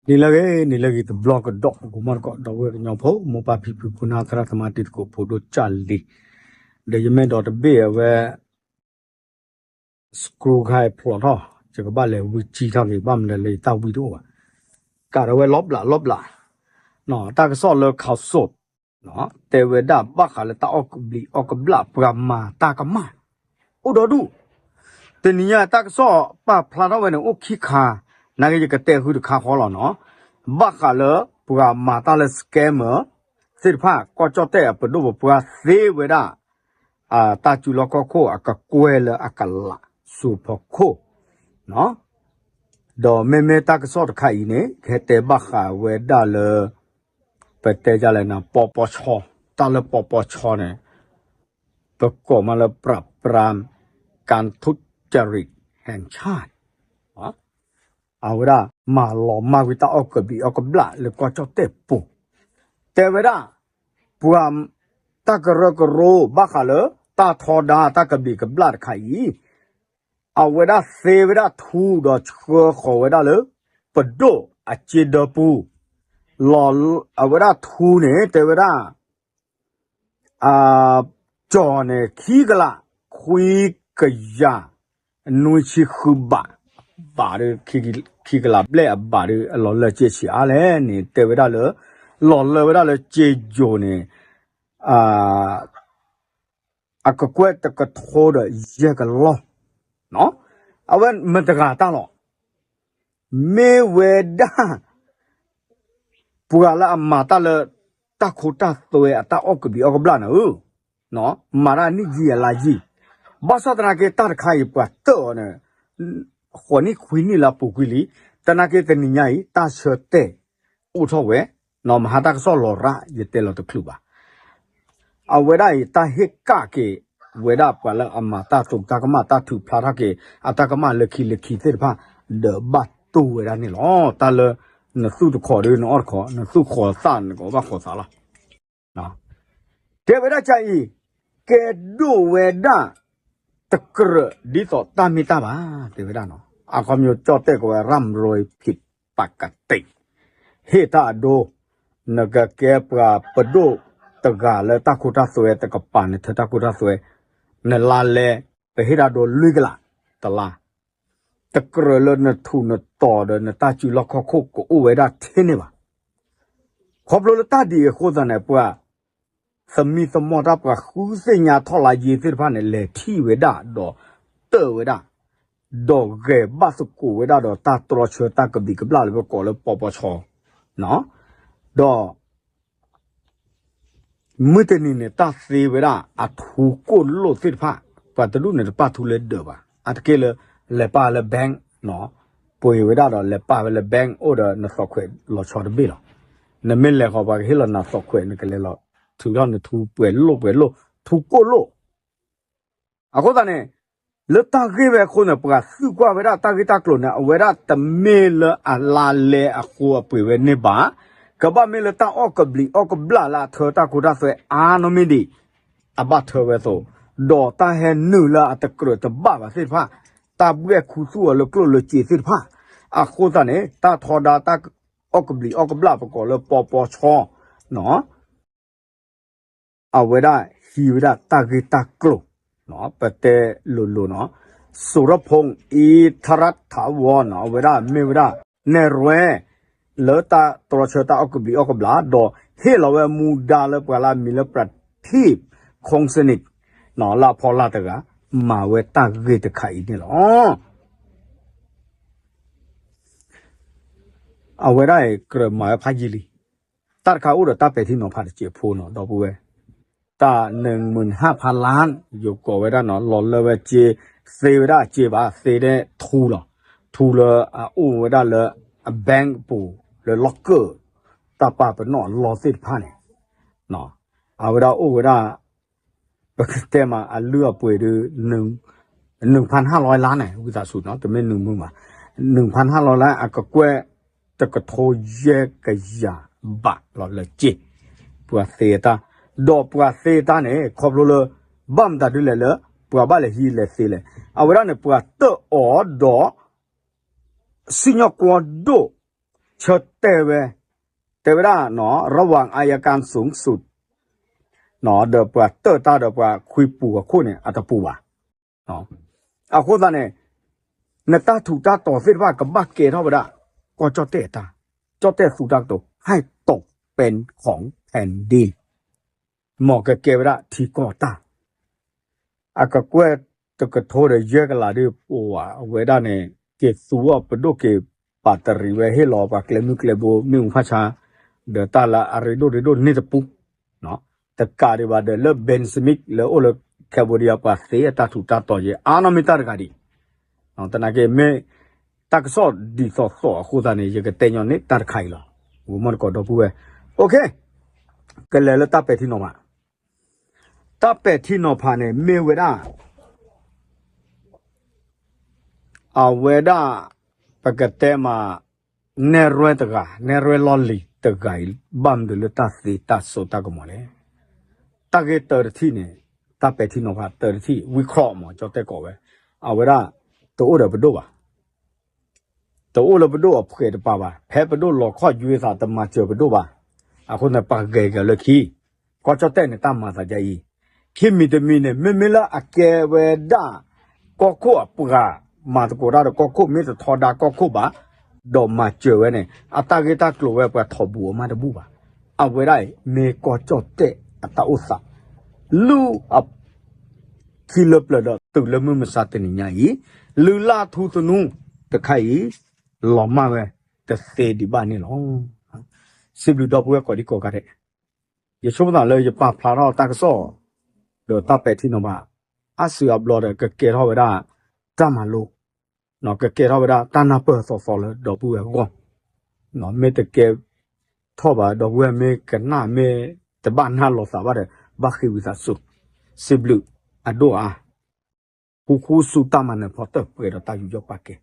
နံၤလၢအဂ့ၤ နံၤလၢအဂ့ၤ တဘျီကဒီး ဂီၤမီတကိး ဒီပုၢ်ဝဲၢ်ကညီဖိ မိၢ်ပၢ်ဖံဖု ခိၣ်နၢ် သရၣ်သမါ တံၤသကိး ဖိဒိၣ်ကၢ်လံၤ, ဒီးယမ့ၢ်ဒီးတဘ့ၣ်အဝဲ စကြိခါအဖျိးထီၣ် ယကဘၣ်လဲၤဝံကံထီၣ်က့ၤ ဘၣ်မနုၤလဲၣ် ယတၢ်ဝံတအိၣ်ဘၣ်, ကးထီၣ်ဝဲလီၤဘျးလီၤဘျး, တၢ်ကစီၣ်လၢ ခးစိး တဲဝဲဒၣ်ဘၣ်ဃးလၢတၢ်အီၣ်ကဘျံးအီၣ်ကဘျၣ် ပှၤမၤတၢ်ကမၣ် အိၣ်ဒီဒူၣ်, တနံၤညါတၢ်ကစီၣ်ပာ်ဖျါထီၣ်ဝဲန့ၣ် အိၣ်ခံခါ, နာ်က့ယကတဲဃုတခါဃီလီၤနီၤ, ဘၣ်ဃးလၢပှၤမၤတၢ်လၢ scammer သ့ၣ်တဖၣ် ကီၢ်ကၠီၣ်တဲၣ်အပဒိၣ်ပပှၢ်သ့ဝဲဒၣ် တၢ်စုလီၢ်ခီၣ်ခိၣ်အကကွဲၢ်လၢအကလးစူၤဖီခိၣ်, ဒီးမ့မ့ၢ်တၢ်ကစီၣ်တခါအံၤန့ၣ် ကဟဲတဲဘၣ်ဃးဝဲဒၣ်လၢ ပတဲဒ်လဲၣ်န့ၣ် ပီပီဆီ, တၢ်လၢပီပီဆီန့ၣ် ပကိးမးလၢ ปราบปรามการทุจริตแห่งชาติ အဝဲဒၣ်မၤလီၤမၢ်ကွံာ်တၢ်အီၣ်ကဘျံးအီၣ်ကဘျၣ်လၢကီၢ်ကၠီၣ်တဲၣ်ပူၤ, တဲဝဲဒၣ် ပှၤ တၢ်ကရၢကရိဘၣ်ဃးလၢ တၢ်ထီဒါတၢ်ကဘျံးကဘျၣ်တခါအံၤ, အဝဲဒၣ်သ့ဝဲဒၣ်ထူဒီးဆှၢဃီၤဝဲဒၣ်လၢ ပဒိၣ်အစ့ဒၢပူၤ, လီၤ အဝဲဒၣ်ထူန့ၣ် တဲဝဲဒၣ် ကၠီၤန့ၣ် ခံကလး ခွံကယၤ နွံဆံဃုဘး, ဘးဒုး ခံကလးဘျဲၣ်အဘးဒုး အလီၤလၢစ့ဆံးအါလဲၣ်န့ၣ် တဲဝဲဒၣ်လၢ လီၤလၢဝဲဒၣ်လၢစ့ယိၤန့ၣ် အကကွဲၢ်တကထိဒီးယဲၢ်ကလီၢ်, အဝဲမတၤတဂၤတၢ်လီၤ, မ့ၢ်ဝဲဒၣ် ပှၤလၢအမၤတၢ်လၢ တၢ်ခိတၢ်သွဲအတၢ်အီၣ်ကဘျံးအီၣ်ကဘျၣ်န့ၣ်ဧၢ, မၤတၢ်နံၣ်ယံာ်အလါယံာ်, ဘၣ်ဆၣ်သနာ်က့တၢ်တခါအံၤပှၤတၢၢ်အီၤန့ၣ် ဃိးနံၣ်ခွံနံၣ်လၢအပူၤကွံာ်လံ, သနာ်က့တနံၤညါအံၤ တၢ်ဆၢတဲာ်အိၣ်ထီၣ်ဝဲ, မဟါတၢ်ကစီၣ်လီၤရၣ် ယတဲလီၤတချုးဘၣ် အဝဲဒၣ်အံၤ တၢ်ဟ့ၣ်ကၣ်က့ၤဝဲဒၣ်ပှၤလၢအမၤတၢ်တိာ်တၢ်ကမၣ် တၢ်ထုးဖျါထီၣ်က့ၤ အတၢ်ကမၣ်လၢခံလၢခံသ့ၣ်တဖၣ် ဒီးဘၣ်တိၢ်ဝဲဒၣ်န့ၣ်လီၤ. တၢ်လၢ နသူၣ်တခီၣ်ဒီးနအီၣ်တခီၣ်, နသူၣ်ဃီၤသးနကဘၣ်ဃီၤသးလီၤ. တဲဝဲဒၣ်ကၢ်အံၤ ကဲဒိၣ်ဝဲဒၣ် တကြၢးဒ်သိးတၢ်မ့ၢ်တၢ်ဘၣ်, တဲဝဲဒၣ်နီၤ, အခီပညီကၠီၣ်တဲၣ်ကိးဝဲ ร่ำรวยผิดปกติ ဟ့ၣ်တၢ်အဒိ, နကကဲပှၤပဒိၣ်တဂၤလၢတၢ်ခိတၢ်သွဲတကပၤ နထၢတၢ်ခိတၢ်သွဲ, နလါလဲ ပဟ့ၣ်တၢ်ဒိလွံၢ်ကလးတလါ, တကြၢးလၢနထူးနတီၤဒီးနတၢ်စုလီၢ်ခီၣ်ခိၣ်ကအိၣ်ဝဲဒၣ်ထဲန့ၣ်ဘၣ်. ခီဖျိလၢတၢ်ဒ်အံၤအဃိသတးန့ၣ် ပှၤ သမံသမိးတၢ် ပှၤဃုသ့ၣ်ညါထီၣ်လါယ့သ့ၣ်တဖၣ်န့ၣ် လဲၤထံၣ်ဝဲဒၣ်ဒီးတၢၢ်ဝဲဒၣ်, ဒီးဂဲၤဘၣ်သကိးဝဲဒၣ်ဒီးတၢ်တြီဆၢတၢ်ကဘျံးကဘျၣ်လၢပကိးလၢပီပီဆီ, ဒီး မုၢ်တနံၤန့ၣ် တၢ်သ့ဝဲဒၣ်အထူကိၣ်လိၣ်သ့ၣ်တဖၣ်, ပှၤတဒူၣ်န့ၣ်တပာ်ထူလၢဒၢးဘၣ်, အါတက့ၢ်လၢ လဲၤပာ်လၢ bank နီၤ, ပှ့ၤဝဲဒၣ်ဒီးလဲၤပာ်ဝဲလၢ bank အိၣ်ဒီးနသိးခွဲးလီၤဆီတဘ့ၣ်လီၤ. နမ့ၢ်လဲၤဃီၤပှၤကဟ့ၣ်လီၤနသိးခွဲး နကလဲၤလီၤထုးထီၣ်နထူပှဲၤလိၣ်ပှဲၤလိၣ် ထူကိၣ်လိၣ် အဃိသတးန့ၣ် လၢတၢ်ဂ့ၢ်ဝဲအဃိန့ၣ် ပှၤသံကွၢ်ဝဲဒၣ်တၢ်ဂ့ၢ်တၢ်ကျိၤန့ၣ် အဝဲဒၣ်တမ့ၢ်လၢအလါလဲအဃိအပှ့ၤဝဲန့ၣ်ဘၣ်, ကဘၣ်မ့ၢ်လၢတၢ်အီၣ်ကဘျံးအီၣ်ကဘျၣ်လၢအထၢတၢ်ခိတၢ်သွဲအါနီတမံၤဒံး အဘၣ်ထၢဝဲအသိး, ဒီးတၢ်ဟဲနုာ်လၢအတကြၢးတဘၣ်ဘၣ်သ့ၣ်တဖၣ်, တၢ်ဘှဲၣ်ခူသူၣ်အီၤလၢကျိၣ်လၢစ့သ့ၣ်တဖၣ်, အဃိသတးန့ၣ် တၢ်ထီဒါတၢ်အီၣ်ကဘျံးအီၣ်ကဘျၣ်ပကိးလၢပီပီဆီနီၤ အဝဲဒၣ်ဟံးဝဲဒၣ်တၢ်ဂ့ၢ်တၢ်ကျိၤ, ပတဲလိၤလိၤနီၤ, สุรพงษ์ อินทรัตน์ถาวร နီၤ အဝဲဒၣ်မ့ၢ်ဝဲဒၣ် နဲၣ်ရွဲ လၢတၢ်တြီဆၢတၢ်အီၣ်ကဘျံးအီၣ်ကဘျၣ် ဒီးဟ့ၣ်လီၤဝဲမူဒါလၢပှၤလၢအမံၤလၢ ประทีป คงสนิท နီၤ လၢအဖီလာ်တဂၤ မၤဝဲတၢ်ဂ့ၢ်တခါအံၤန့ၣ်လီၤ. အဝဲဒၣ်အံၤ ကြၢးမၤဝဲဖးယံာ်လံ. တၢ်တခါအိၣ်ဒီးတၢ်ပဲာ်ထံနီၤဖးတစဲးဖိနီၤ ဒီပုၢ်ဝဲၢ်, တၢ် หนึ่งหมื่นห้าพันล้าน ယကိးဝဲဒၣ်နီၤ လီၤလၢဝဲစ့, သ့ဝဲဒၣ်အစ့ဘၣ် သ့ဒဲထူလီၤ, ထူလၢအအိၣ်ဝဲဒၣ်လၢ အ bank အပူၤ လၢလီၢ်ကၢၢ် တၢ်ပာ်ပနီၣ်အလီၢ်သ့ၣ်တဖၣ်န့ၣ် အဝဲဒၣ်အိၣ်ဝဲဒၣ် ပကတဲမး အလုၢ်အပှ့ၤဒုး หนึ่งพันห้าร้อยล้าน န့ၣ် ဝံသးစူၤနီၤ တမ့ၢ်နုာ်မုၢ်မး, หนึ่งพันห้าร้อยล้าน အကကွဲၢ် တကထိယဲၢ်ကယၤဘးလီၤလၢစ့, ပှၤသ့တၢ်, ဒီးပှၤသ့တၢ်န့ၣ် ခီဖျိလၢ ဘၣ်မတၤဒုလဲၣ်လၢ ပှၤဘၣ်လဲၤဟံးလဲၤသ့လဲၣ်, အဝဲဒၣ်န့ၣ် ပှၤတၢၢ်အီၤဒီး စံၣ်ညီၣ်ကွီၢ်ဒိၣ် ဆၢတဲာ်ဝဲ, တဲဝဲဒၣ် ระหว่างอัยการสูงสุด ဒီးပှၤတၢၢ်တၢ်ဒီးပှၤခွံပူၤအခိၣ်န့ၣ် အတပူၤဘၣ်. အဃိသတးန့ၣ် နတၢ်ထူးတၢ်တီၤသ့ၣ်တဖၣ်ကဘၣ်ကဲထီၣ်ဝဲဒၣ် ကီၢ်ကၠီၣ်တဲၣ်အတၢ်, ကၠီၣ်တဲၣ်သူတၢ်ကတိၤ ให้ตกเป็นของแผ่นดิน မ်ကကဲဝဲဒၣ်ထံကီၢ်တၢ် အကကွဲၢ်တကထိဒီးယဲၢ်ကလးဒုး ပဝဲဒၣ်န့ၣ် က့ၤသူအီၤပဒိၣ်က့ၤ ပာ်တရံးဝဲဟ့ၣ်လီၤပှၤကျဲမုၢ်ကျဲဘိ မ့ၣ်အူဖးဆါ ဒီးတၢ်လၢအရ့ဒိၣ်ရ့ဒိၣ်န့ၣ်တပူၤ, တကးဒံးဘၣ်ဒီးလၢ Ben Smith လၢအိၣ်လၢ Cambodia ပှၤသ့အတၢ်ထူးတၢ်တီၤယဲ အါနီၢ်မ့ၢ်တၢ်တဂၤဒံး, သနာ်က့မ့ၢ် တၢ်ကစီၣ်ဒ်သိးသိးအဃိသတးန့ၣ် ယကတဲညီန့ၢ်တၢ်တခါအံၤလီၤ. ဝံၤမီၢ်တကိးဒီပုၢ်ဝဲၢ်, ကလဲၤလၢတၢ်ပဲာ်ထံနီၤဖး, တၢ်ပဲာ်ထံနီၤဖးန့ၣ် မ့ၢ်ဝဲဒၣ် အဝဲဒၣ် ပကတဲမး နဲၣ်ရွဲတဂၤ နဲၣ်ရွဲလီၢ်လံၤတဂၤအံၤ ဘၣ်မနုၤလၢတၢ်သ့တၢ်စိတၢ်ကမီၤလဲၣ်. တၢ်ဂ့ၢ်တၢတထံၣ်န့ၣ် တၢ်ပဲာ်ထံနီၤဖးတၢတထံၣ် ဝံခီမး ကၠီတဲကိးဝဲ, အဝဲဒၣ် တအိၣ်ဒီးပဒိၣ်ဘၣ် တအိၣ်လၢပဒိၣ်အဖှဲးတပၤဘၣ်. ဖဲပဒိၣ်လီၤခီၣ်ယွ့သးတမၤစၢၤပဒိၣ်ဘၣ်. အဃိန့ၣ် ပှၤဂဲၤက့ၤလၢခံ, ကီၢ်ကၠီၣ်တဲၣ်န့ၣ် တၢ်မၤသးဒ်အံၤ, ခံမံၤတမံၤန့ၣ် မ့မ့ၢ်လၢအကဲဝဲဒၣ် ကီၢ်ခိၣ်အပှၤ မၤသကိးတၢ်ဒီးကီၢ်ခိၣ် မ့ၢ်တထီဒါကီၢ်ခိၣ်ဘၣ်, ဒီးမၤစၢၤဝဲန့ၣ် အတၢ်ဂ့ၢ်တၢ်ကျိၤဝဲပှၤထီၣ်ဘူးအမးတဘူၣ်ဘၣ်. အဝဲဒၣ်အံၤ မ့ၢ်ကီၢ်ကၠီၣ်တဲၣ်အတၢ်အိၣ်သး လုၢ်အ ခံလၢပျၢၤဒီးတုၤလၢမုၢ်မဆါတနံၤညါအံၤ, လုၢ်လၢ်ထူသနူတခါအံၤ လီၤမၢ်ဝဲတသ့ဒံးဘၣ်န့ၣ်လီၤ. စံးဘျုးဒီပုၢ်ဝဲၢ်ကိးဒံကိးဂၤဒဲး, ယဆိကမိၣ်သးလၢယပာ်ဖျါထီၣ်တၢ်ကစီၣ် ဒီးတၢ်ပဲာ်ထံနီၤဖး အါစုအါဘျီဒီး ကကဲထီၣ်ဝဲဒၣ်တၢ်မၤလိ, ကကဲထီၣ်ဝဲဒၣ်တၢ်နၢ်ပၢၢ်အသီသီလၢဒီပုၢ်ဝဲၢ်အဂီၢ်, မ့ၢ်တကဲထီၣ်ဘၣ် ဒီပုၢ်ဝဲၢ်မ့ၢ်ကနၣ်မ့ၢ်တဘၣ်နၢ်လီၤသးဘၣ်ဒီး ဘၣ်ဃ့ဝံသးစူၤ, စံးဘျုးအဒိၣ်အါ, ဃူဃူဆူတၢ်မၤနၢၤဖီတၢၢ်ပှဲၤဒီးတၢ်ယူးယီၣ်ပာ်ကဲ,